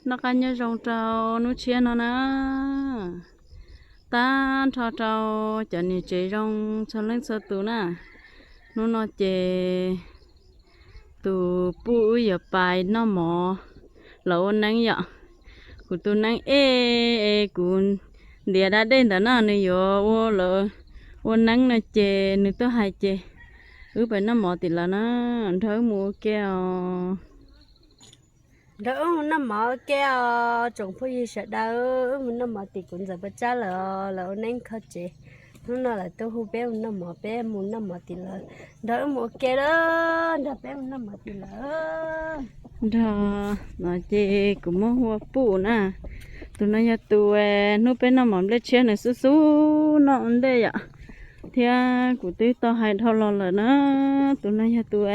Noj qab nyob zoo rau hnub tshiab no na. Tag nrho rau cov niam tsev zoo txhua leej txhua tus na. Hnub no ces tus puj wb yuav pais noj mov los ua neeb yom. Kuv tus neeb ej, kuv ntiav da dej ntawd na, nws yuav ua lawv ua neeb no ces nws tuaj hais ces wb pais noj mov tim lawv na. Nrog wb mus ua ke os. Nrog wb mus noj mov ua ke os tsoom phooj ywg sawv daws. Wb mus noj mov tim kuv ntxawm Paj Tsab lawv, lawv ua neeb kho tsev. Hnub no lawv tuaj hu peb mus noj mov, peb mus noj mov tim lawv. Nrog wb mus ua ke lawm, nrog peb mus noj mov tim lawv. Nrog no ces kuv muab hu ua puj na. Tus no yog tus hnub peb noj mov nplej tshiab nws xub xub noj ua ntej yom. Thiab kuv twb tau hais dhau los lawm na, tus no yog tus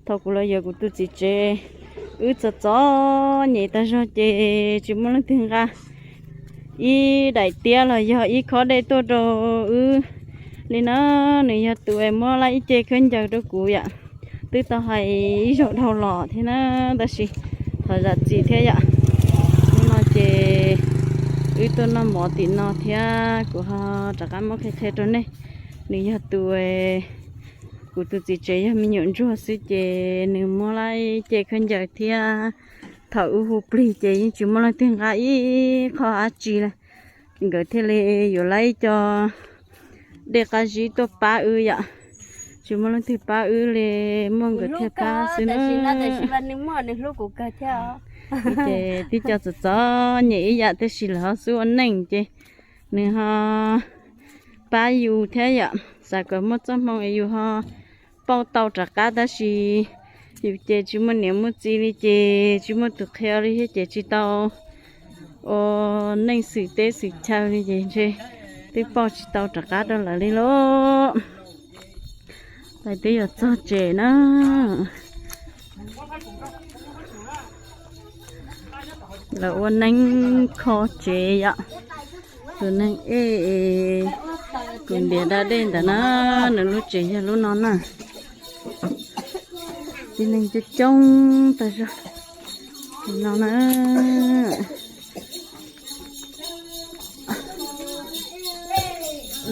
thaum kuv los yuav kuv tus txiv tsev, wb txom txom nyem tag zog ces tsis muaj leej twg nqa ib daim tiab los yog ib khob dej tuaj rau wb li na. Nws yog tus muab laj ib ce khaub ncaws rau kuv yom. Twb tau hais ib zaug dhau los thiab na, tab sis thov zam txim thiab yom. Hnub no ces wb tuaj noj mov tim no thiab kuv ho rov qab muab qhia qhia rau nej. Nws yog tus, kuv tus txiv tsev yog me nyuam ntsuag xwb ces nws muab laj ib ce khaub ncaws thiab thaum wb hu plig ces yeej tsis muaj leej twg nqa ib qho dab tsi li. Nkawd thiaj li yuav laj ib co dej qab zib tuaj pab wb yom. Tsis muaj leej twg pab wb li, muaj nkawd thiaj pab xwb na. Ces tib co txom txom nyem ib yam tab sis lawv ho xub ua neej ces nws ho pab yus thiab yom. Xav kom muaj txoj hmoo es yus ho pauj tau rov qab tab sis yus ces tsis muaj niam muaj txiv li ces tsis muaj tus qhia li thiab ces tsis tau ua neej xwm teb xwm chaw li ces ntshe twb pauj tsis tau rov qab rau lawv li lauj. Pais twb yuav txog tsev na. Lawv ua neeb kho tsev yom. Tus neeg ej kuv ntiav da dej ntawd na, nws lub tsev yog lub no na. Tib neeg coob coob tag zog no na.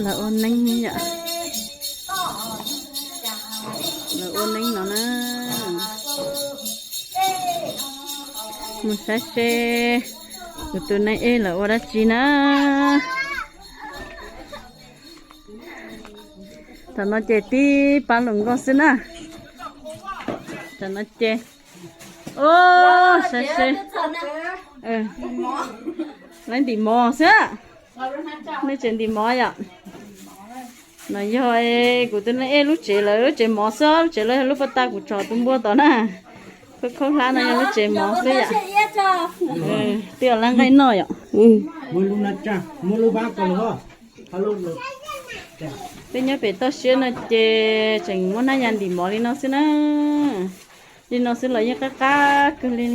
Lawv ua neeb yom. Lawv ua neeb no na. Mus saib seb kuv tus neeg ej lawv ua dab tsi na. Tam no ces tib pab hluas nkauj xwb na. Tam no ces, o, saib seb, lawv ntim mov xwb. Nej tseem ntim mov yom? No yog kuv tus neeg ej lub tsev, lawv lub tsev mov xwb, lub tsev lawv yog lub paj tag kuv tso tus npua tod na. Khaub khaub hlab no yog lub tsev mov xwb yom. Twb yog lab nqaij noj yom. Peb nyob pem toj siab no ces tseem muab hnab ya ntim mov li no xwb na. Li no xwb los yeej qab qab kawg li.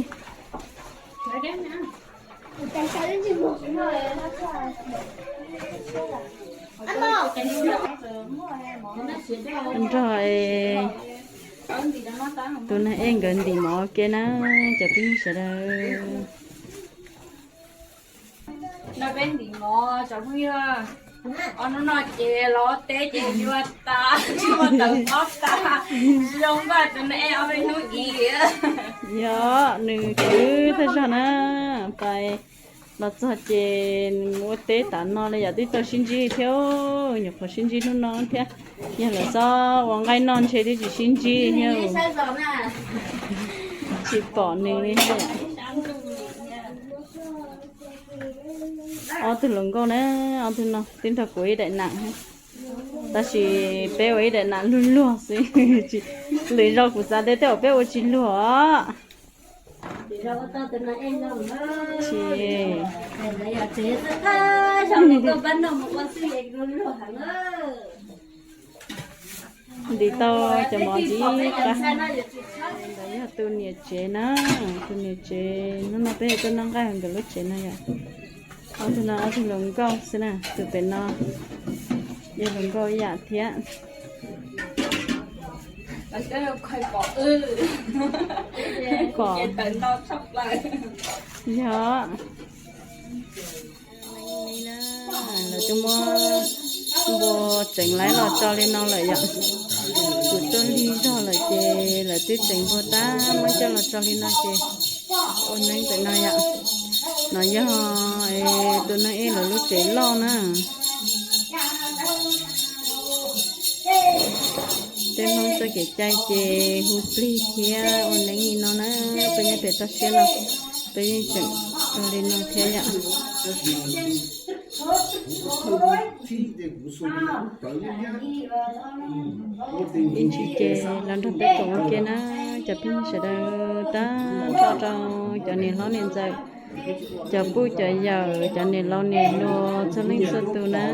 Nrog tus neeg ej nkawd ntim mov ua ke na, cov phooj ywg sawv daws. No peb ntim mov tsoom phooj ywg. Ob hnub no ces los teb ces yuav tas, tsis muaj tawv pob tas, zoo npaum tus neeg ej ob peb hnub i. Yog nws khwv tag zog na, pais los txog ces mus ua teb tas no li yom, twb tau sib ntsib thiab, nyuam qhuav sib ntsib hnub no thiab. Yog lawv txhob ua nqaij noj ntshe twb tsis sib ntsib thiab. Tsis pom nws li thiab. Ob tug hluas nkauj na, ob tug no twb nrog kuv ib daim nam, tab sis peb ua ib daim nam luag luag xwb, lwm zaus kuv xav tias tej zaum peb ua tsis luag os. Ntim tau cov mov ntxiv qab. Ntawd yog tus niam tsev na, tus niam tsev hnub no peb tuaj noj nqaij nkawd lub tsev no yom. Ob tug no ob tug hluas nkauj xwb na, tus pem no yog hluas nkauj ib yam thiab. Pom. Yog. Lawv twb muab npua tseev laib los tso li no lawm yom. Kuv tuaj lig zog lawm ces lawv twb tseev npua tag muab coj los tso li no ces ua neeb ntawm no yom. No yog tus neeg ej lawv lub tsev loj na. Tej Hmoob txoj kev cai ces hu plig thiab ua neeb li no na. Peb nyob pem toj siab no peb yeej tseem ua li no thiab yom. Ib ntsis ces los nrog peb koom ua ke na cov phooj ywg sawv daws, tag nrho rau cov niam hlob niam ntxawm, cov puj cov yawm, cov niam laus niam hluas txhua leej txhua tus na.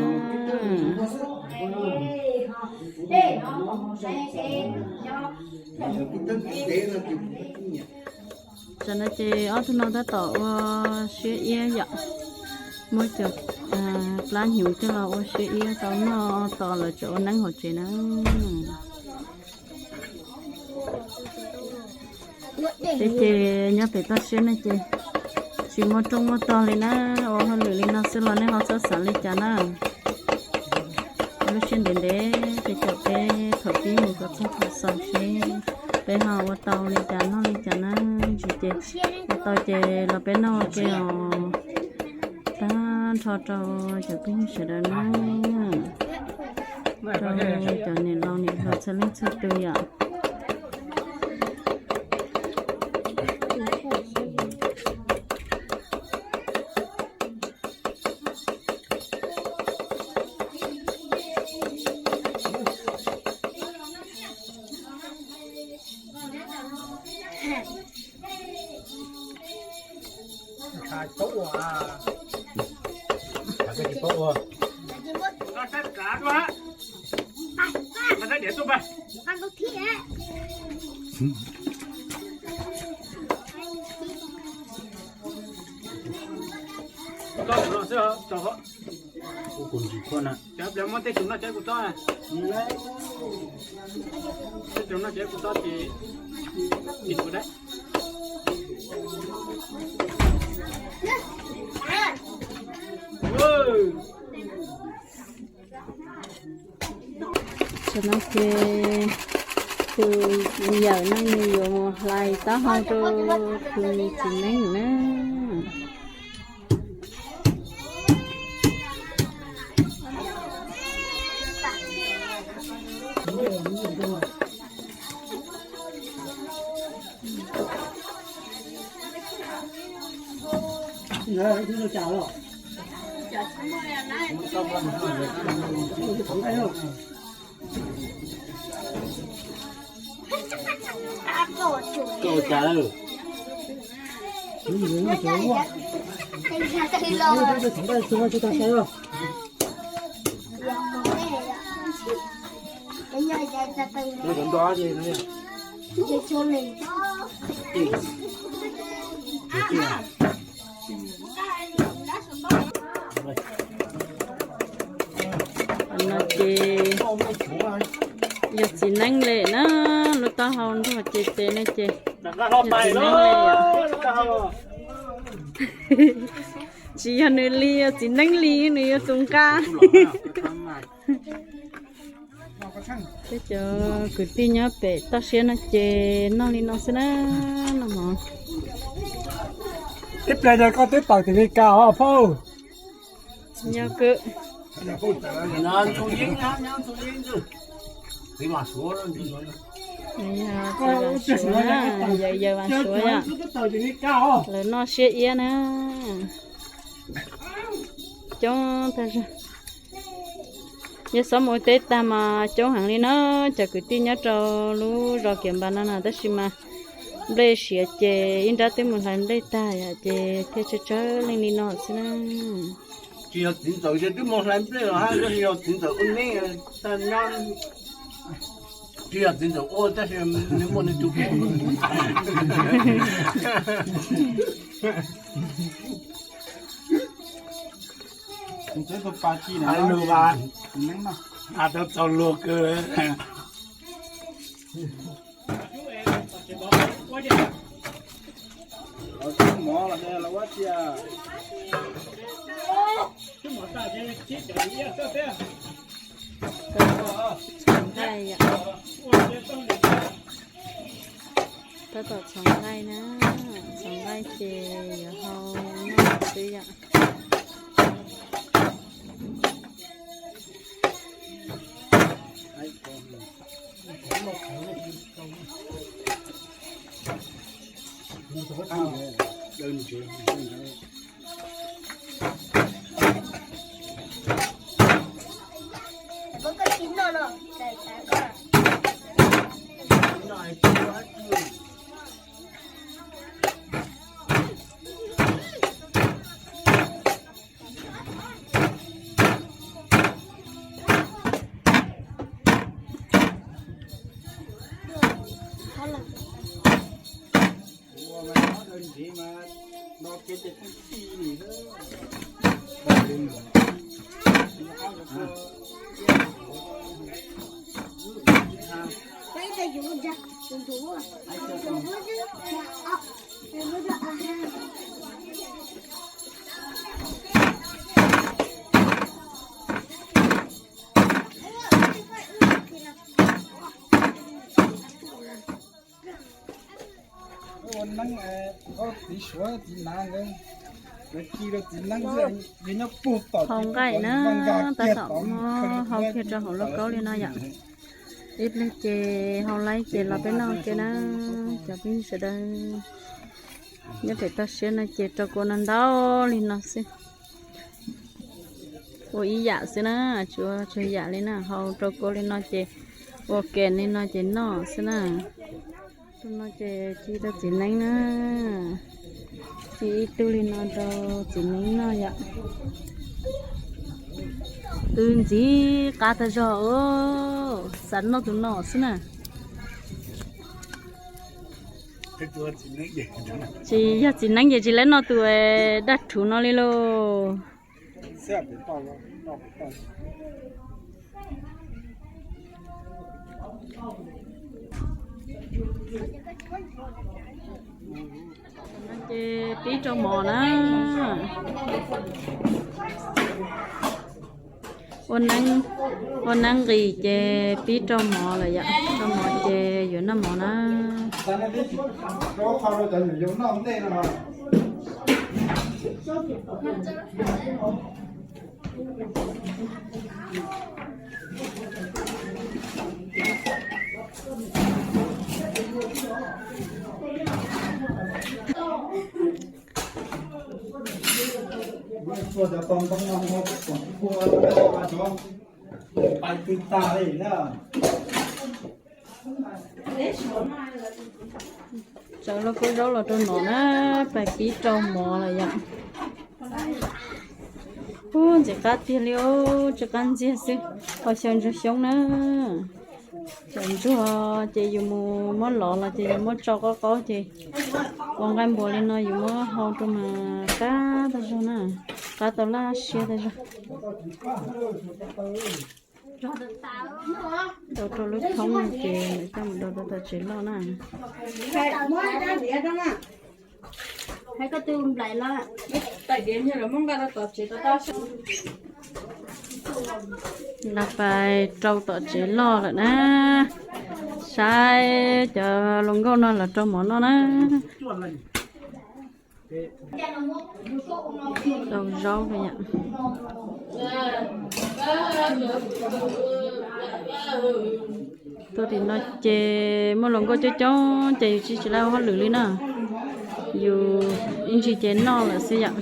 Tam no ces ob tug no tab tom ua siab iab yom, muab cov plab hnyuv coj los ua siab iab tau noj tos lawv tseem ua neeb hauv tsev na. Peb ces nyob pem toj siab no ces tsis muaj rooj muaj tog li na, ua hauj lwm li no xwb los nej ho txhob xav li cas na. Lub siab ntev ntev ces caum peb thaum pib mus kom txog thaum xaus seb peb ho ua tau li cas noj li cas na. Ntsis ces ua tau ces los peb noj ua ke os. Tag nrho rau cov phooj ywg sawv daws na, rau cov niam laus niam hluas txhua leej txhua tus yom. Tam no ces tus yawm no nws yuav mus hlais taub hau rau tus txiv neeb na. No ces yog txiv neeb lem na, lub taub hau nrog ces tes no ces yog txiv neeb lem. Tsis yog nws li, yog txiv neeb li nws yuav tus nqa. Peb cov kwv tij nyob pem toj siab no ces noj li no xwb na, noj mov. Ib pliag koj twb tawm tim Meskas os phauj. Nyob kwv. Yawm yawg Vam Suav yom, lawv noj siab iab na. Coob tag zog. Yog xob mus teb tag mas coob heev li na, cov kwv tij nyob rau lub zos Kiav Npas no no tab sis mas nplej siav ces ib nrab twb mus hlais nplej tag yom, ces thiaj tsawg tsawg leej li no xwb na. Tsis yog txiv ntxawm ces twb mus hlais nplej los hab, yog txiv ntxawm ua neeb, tsis yog txiv ntxawm ua tab sis nws muaj nws tus ua. Txaus luag kawg. Tab tom txhoov nqaij na, txhoov nqaij ces yuav hau noj xwb yom. Hau nqaij na, tab tom hau kiag rau hauv lauj kaub li no yom. Ib pliag ces hau laib ces los peb noj ke na, cov phooj ywg sawv daws. Nyob pem toj siab no ces rau kua no ntau li no xwb. Ua ib yam xwb na, tsis ua tsawg yam li na, hau rau kua li no ces ua ke li no ces noj xwb na. Tus no ces ci rau txiv neeb na, ci ib tug li no rau txiv neeb noj yom. Twb ntxiv qab tag zog, xav noj tus no xwb na. Tsis yog txiv neeb ces tsis lawv noj tus daj rhuv no li lauj. Ces pib rau mov na. Ua neeb nqis ces pib rau mov lawm yom, rau mov ces yuav noj mov na. Txawv lauj kaub zaub los rau no na, pais pib rau mov lawm yom. Ub, ntxim qab tiag li, tsw qab ntxiag xwb, ho xyaw ntsuag xyoob na. Cov ntsuag ces yus mus muab lov los ces yus muab tsau qaub qaub ces ua nqaij npuas li no yus muab hau rau mas qab tag zog na, qab tau laj siab tag zog. Rau rau lub thoob no ces nws coj mus rau rau tom tsev loj na. Lawv pais rau tom tsev loj lawm na. Saib cov hluas nkauj no los rau mov noj na. Rau zaub yom. Tuaj tim no ces muaj hluas nkauj coob coob ces yus tsis tsis tau ua hauj lwm li na. Yus ib ntsis ces noj lawm xwb yom.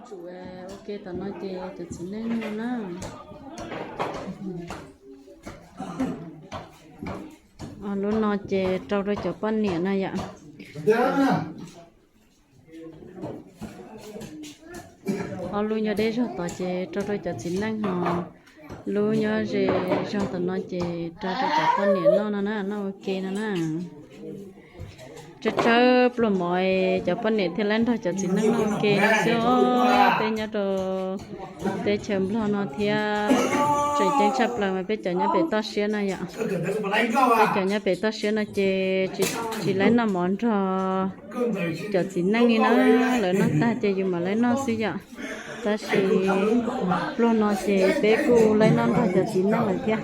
Tsum ua ke tom no ces cov txiv neej no na. Lub no ces rau rau cov poj niam no yom. Ob lub nyob deb zog tod ces rau rau cov txiv neej ho, lub nyob ze zog tom no ces rau rau cov poj niam noj no na, noj ua ke no na. Tsawg tsawg pluag mov, cov poj niam thiaj li nrog cov txiv neej ua ke no xwb. Peb nyob rau teb chaws Nplog no thiab, tseem ceeb tshaj plaws mas peb cov nyob pem toj siab no yom. Peb cov nyob pem toj siab no ces tsis laib noj mov nrog cov txiv neej li na, lawv noj tag ces yus mam laib noj xwb yom. Tab sis pluag no ces peb kuj laib noj nrog cov txiv neej lawm thiab.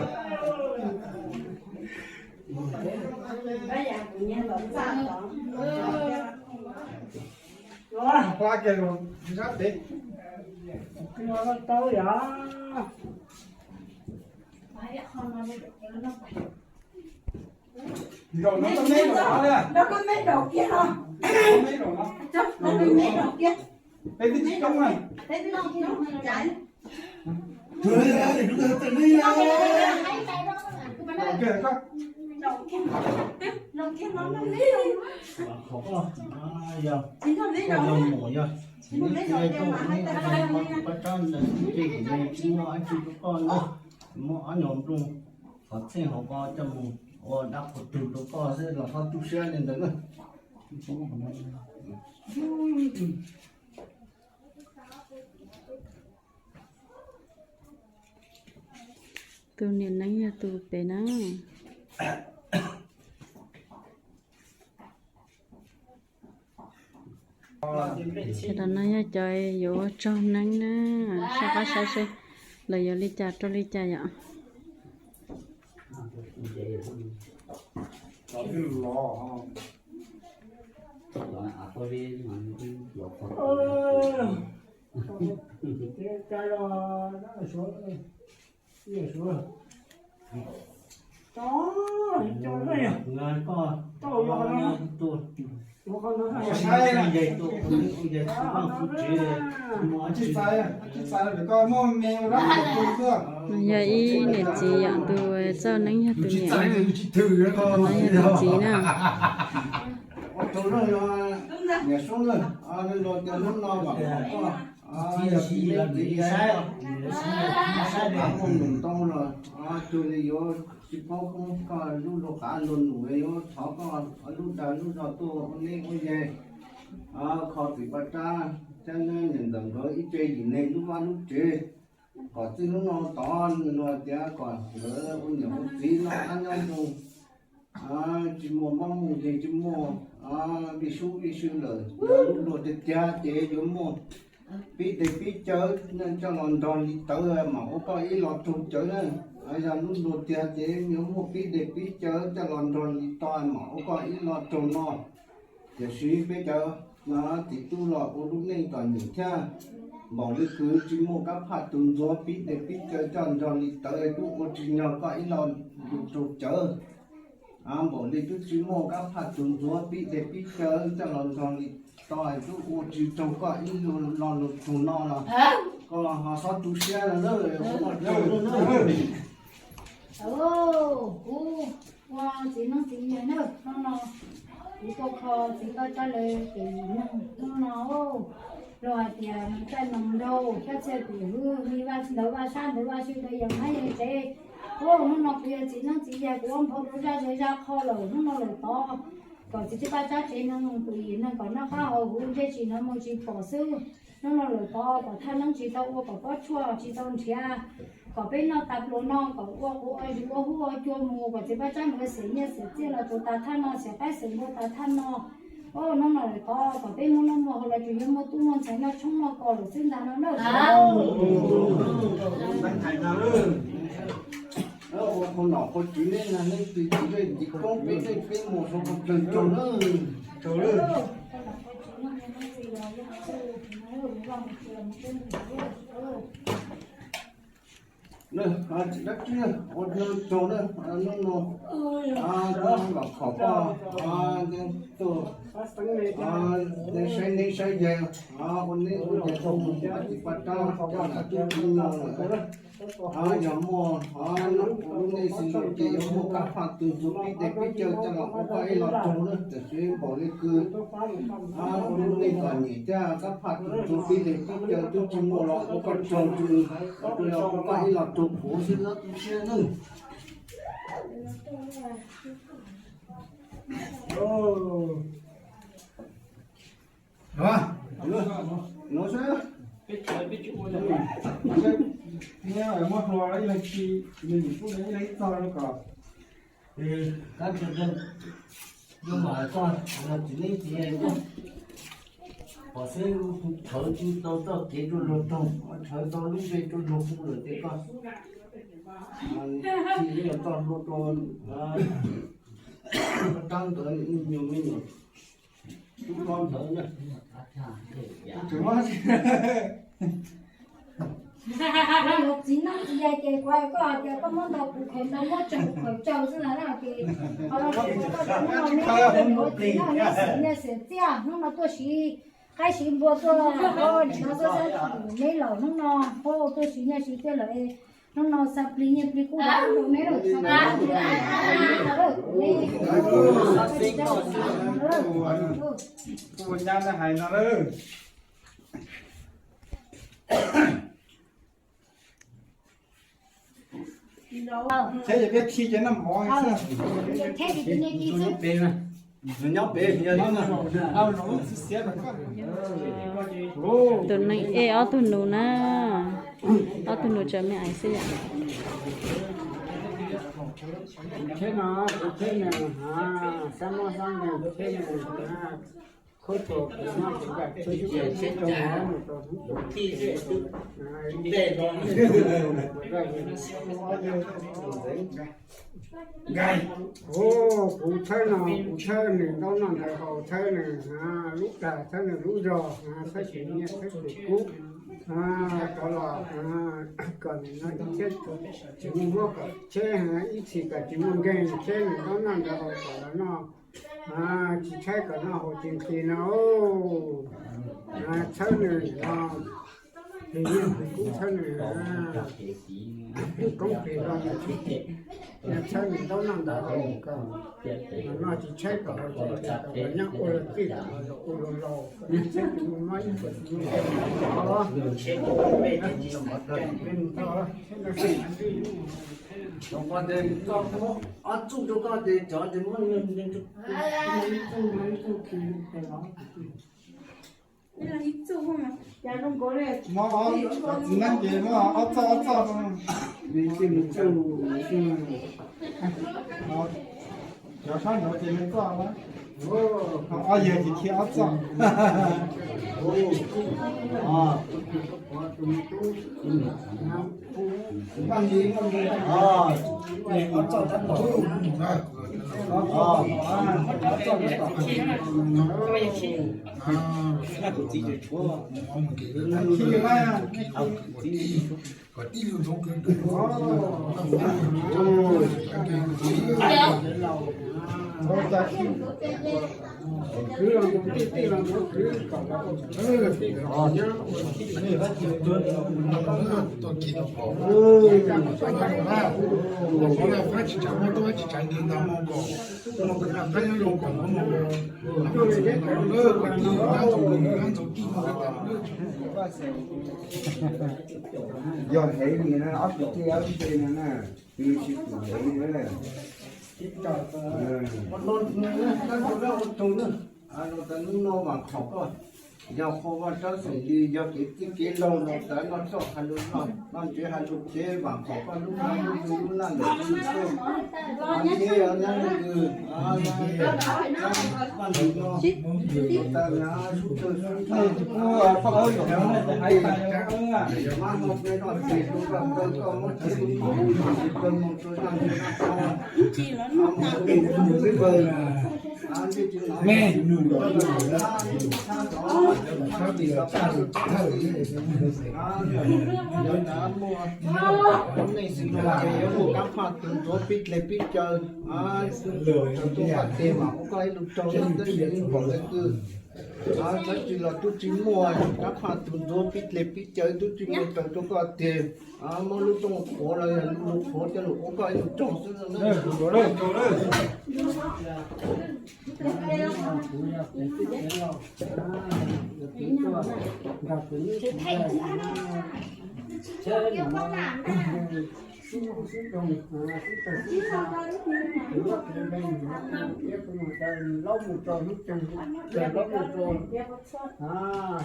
Muam, yog tsis muaj ob nyuag nplooj qhov txheej hauv ko coj mus ua dab qhuas tug rau koj xwb los txhob tu siab li ntawd na. Tus niam neeb yog tus pem na. Sawv daws no yog cov yuav ua tsaug neeb na, saib qab saib seb lawv yuav li cas rau li cas yom. Yog ib niam txiv yom, tus txawj neeb yog tus niam, no yog tus txiv na. Tsis paub koj lub luag qav luag num, yuav thov koj lub dag lub zog tuaj ua neeb ua yaig, kho txiv Paj Tsab thiab niam ntxawm nkawd ib tse yim neeg lub vaj lub tsev, kom txij hnub no tod nws los tias kom nkawd ua niam ua txiv noj qab nyob zoo, tsis muaj mob muaj nkeeg, tsis muaj vij sub vij sw lawm. Yog lub luag tiag tiag ces yuav muaj pib dej pib cawv coj los nrog li tawv mam ua koj ib lo raug cawv na. Yog lub luag tiag ces yuav muaj pib dej pib cawv coj los nrog li tawv mam ua koj ib lo raug no. Tiam sis peb cov txiv tub los ua lub neej txom nyem thiab, npaum li kws tsis muaj kab phaj tus ntxuav pib dej pib cawv coj nrog li tawv twb ua tsis nyog koj ib lo lus raug cawv. Npaum li twb tsis muaj kab phaj tus ntxuav pib dej pib cawv coj los nrog li tawv twb ua tsis raug koj ib lo lus raug no los koj ho txhob tu siab no na. Kuv ua txiv neeb txiv yaig na, hnub no kuv tuaj kho txiv Paj Tsab lawv pem neeg hnub no. Luag hais tias neeg caij neeg nraug, xyab txhia pim hwj, li vaj ntawd vaj sab ntawd vaj sw ntawd, yog hmab yog tsev. Hnub no kuv yog txiv neeb txiv yaig, kuv ua nphau rau zaj zej zaj qho lawm. Hnub no lawm tod kom txiv Paj Tsab tsev neeg pem neeg kom noj qab haus huv, ntsej tsis hnov muag tsis pom xwb. Hnub no lawm tod kom thaj neeb tsis tau ua, kom pob tshuaj tsis tau nrhiav, kom peb noj tas pluas no kom ua quav ua zis ua hub ua cua mus, kom txiv Paj Tsab nkawd xeem nyiaj xeem txiaj los rau tas thaj no, xeem qaib xeem npua tas thaj no. Hnub no lawm tod kom peb muaj noj muaj haus los tsuas yog muaj tub muaj ntxhais noj tshoob noj kos lawm xwb ntag no na. Ua qhov nom qhov tswv nej na, nej txiv txiv nej txiv koob peb nej peb mus rau qhov plawg tsaug na. Tsis dab tsi, ua plawg tsaug na, hnub no kuv los khom koj tuaj saib neeb saib yaig, ua neeb ua yaig rau txiv Paj Tsab coj nram tub txiv no lawm. Yog muaj lub neej xws li ces yuav muaj kab phaj tus ntxuav pib dej pib cawv coj los ua koj ib lo raug na, tiam sis npaum li kws ua lub neej txom nyem thiab kab phaj tus ntxuav pib dej pib cawv twb tsis muaj los ua koj raug, tsuas yog ua koj ib lo raug puv xwb, txhob tu siab nawb. Nuv saib, muab hlua ib leeg tsi, nws nyuam qhuav ib leeg txog rau kom kab tsi zoo, zoo mam txog tsis leej txiv. Pom seb tshawv tsis tau txoj kev rau luag raug, tshawv tau lub npe rau luag hu lawm ces koj tsis tau txoj hlua rau dab ntawd me nyuam, me nyuam tub hlob ntawd na. Tsis muaj txiv neej txiv yaig ces kuv hais koj hais tias koj muab ntau kuv khaws ntau, muab tsawg kuv khaws tsawg xwb na ces qhov no tsis muaj koj cov hnub no neb ua txiv neej neb xiam nyiaj xiam txiaj, hnub no tuaj siv qaib siv npua tuaj nrhiav xab xab tus neb lawm, hnub no tuaj siv nyiaj siv txiaj lawm, hnub no xa plig nyiaj plig kub rau neb lawm. Kuv nyab na hais no lawm. Thiab yog peb khi cov noj mov xwb. Nws nyob pem, nws nyob pem. Tus neeg ej ob tug nus na, ob tug nus tsev me ais xwb yom. Tsheb no, tsheb no, xab mob xab nkeeg tsheb no, khaub tua kuv nyob kuv nram tsheb, tsheb rau mus rau hnub. Kuv tshawb no, kuv tshawb nws ntaub noj ntawv haus, tshawb nws lub dag, tshawb nws lub zog, tshawb tus nyiaj tshawb tus kub, rov los kom nws no ib txhis tsis muaj mob kom tsheb, ib txhis kom tsis muaj nkeeg, tsheb nws ntaub noj ntawv haus kom los noj, tsis tshaib kom noj haus tsis nqhis no. Tshawb nws no, tus nyiaj tus kub tshawb nws, tus koob tus loo, tshawb nws ntaub noj ntawv haus kom los noj tsis tshaib kom haus tsis nqhis kom nyob ua luag txij kom ua luag laus, kom nyob tsheb tsis muaj mob ib txhis tsis muaj nkeeg. Ob txuj rau koj ces cov ces muab ib txuj ib txuj khi. Muab ob txoj, ob txoj, ob txoj. Cov sab nraud ces nws txoj, ob yawg ces khi ob txoj. Yog heev li no ob tug tij ob tug ntse no na, nws tsis pum heev li na. Ua no, ua tus na, los tas hnub no Vam Khom koj yog qhua vaj tsab xeem li, yog kev txij kev laug los tas noj txoj hais lus noj, noj ntsev hais lus tsev, Vam Khom koj lub hnab lub ntsws lub laj lawm tsis tuaj, thiab nyab lwm kws, Vaj Ntxwg no, los tas nyab sub tawg sub ntag, mab no peb noj txiv tus koj tawg koj muab txiv tus koj mus tsis tawg mus tsuas zaj ntawd na, mus txiv tus mus txiv kawg. Yuav muaj kab phaj tus ntxuav pib dleg pib caw, tus tuaj pab tes mas ua koj ib lub raug, tab sis pom ntawd kws txawm tsis los twb tsis muaj, kab phaj tus ntxuav pib dleg pib caw twb tsis muaj raws rau koj tiag. Muab lub rooj qhuav los yog lub lub qhuav coj los ua koj ib lub raug xwb. Xib hwb xib nroog, xib tawg xib xav, tus loj tus nteeg, thiab tus mus raws laub mus rau hnub tseeg, raws laub mus rau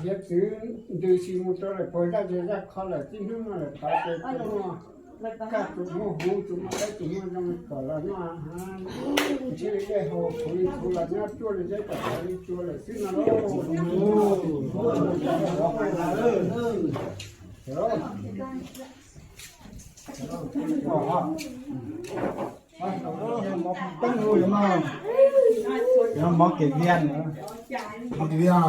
hiav txwv ntws tsis mus rau lawm puag zaj zej zaj kho lawm, txij hnub no lawm tod ces tus muaj kaj tus muaj huv tus muaj dawb tus muaj zoo kom los noj ntsib li dej haus, khuv li khuv los nyob cuaj li zeb kom tau li cua lawm xwb no lauj. Mov kev viaj, mov kev viaj.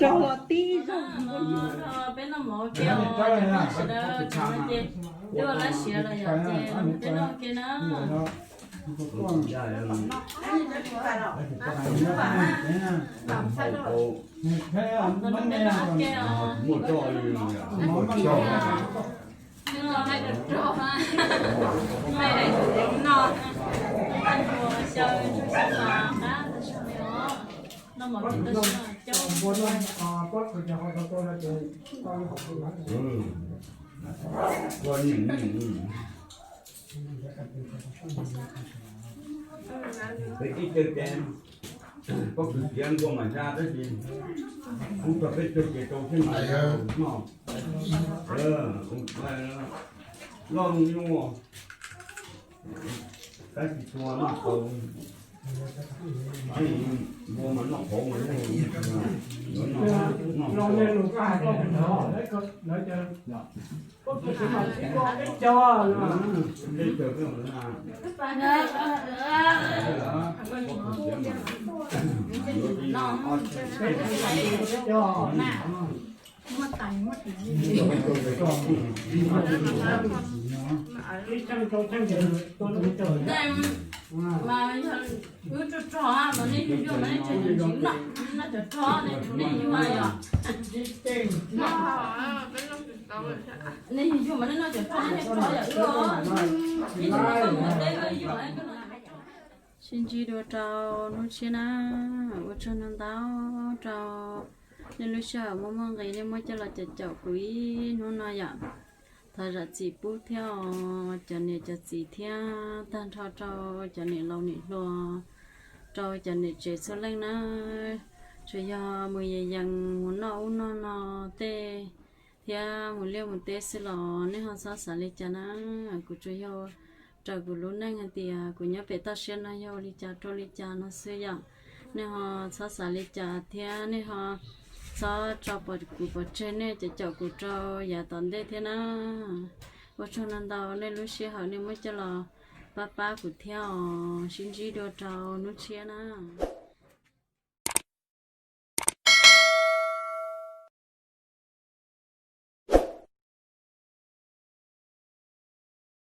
Rau tib zaug. Peb noj mov ke os, sawv daws ces dua lab siav los yom, ces peb noj ke na. Peb noj ke os. Noj hais rau rog, noj hais rau no, xyaw rau xyaw los qab tag sab me os. Noj mov ces tau sib no coj. Peb ib teg ces pob kws tiav nkuaj mas ntsa tab sis kuv txog peb teg ces rau thiab mas noj. Loj nyuaj, tab sis tua noj tau. Npua mas noj qhauv mas noj, noj qhauv. Mas yog wb rog rog mas nej yuav yuav mas nej tseem tsis noj, noj cov rog nej yuav yog. Nej yuav yuav mas nej noj cov rog nej rog yom. Ib tug no koj mus teb koj yuav. Sib ntsib dua rau hnub tshiab na, ua tsaug ntau ntau rau nej lub sij hawm muaj muaj nqis nej muab coj los caum caum kuv ib hnub no yom. Thov zam txim pub thiab os cov niam cov txiv thiab tag nrho rau cov niam laus niam hluas, rau cov niam tsev txhua leej na. Tsuas yog mus yees yees mus noj ub noj no tej thiab mus liaj mus teb xwb los nej ho txhob xav li cas na. Kuv tsuas yog raws kuv lub neej hais tias kuv nyob pem toj siab no yog ua li cas rau li cas no xwb yom. Nej ho txhob xav li cas thiab nej ho txhob tso pom kuv pov tseg nej caum caum kuv rau yav tom ntej thiab na. Ua tsaug ntau ntau nej lub sij hawm nej muab coj los pab pab kuv thiab os. Sib ntsib dua rau hnub tshiab na.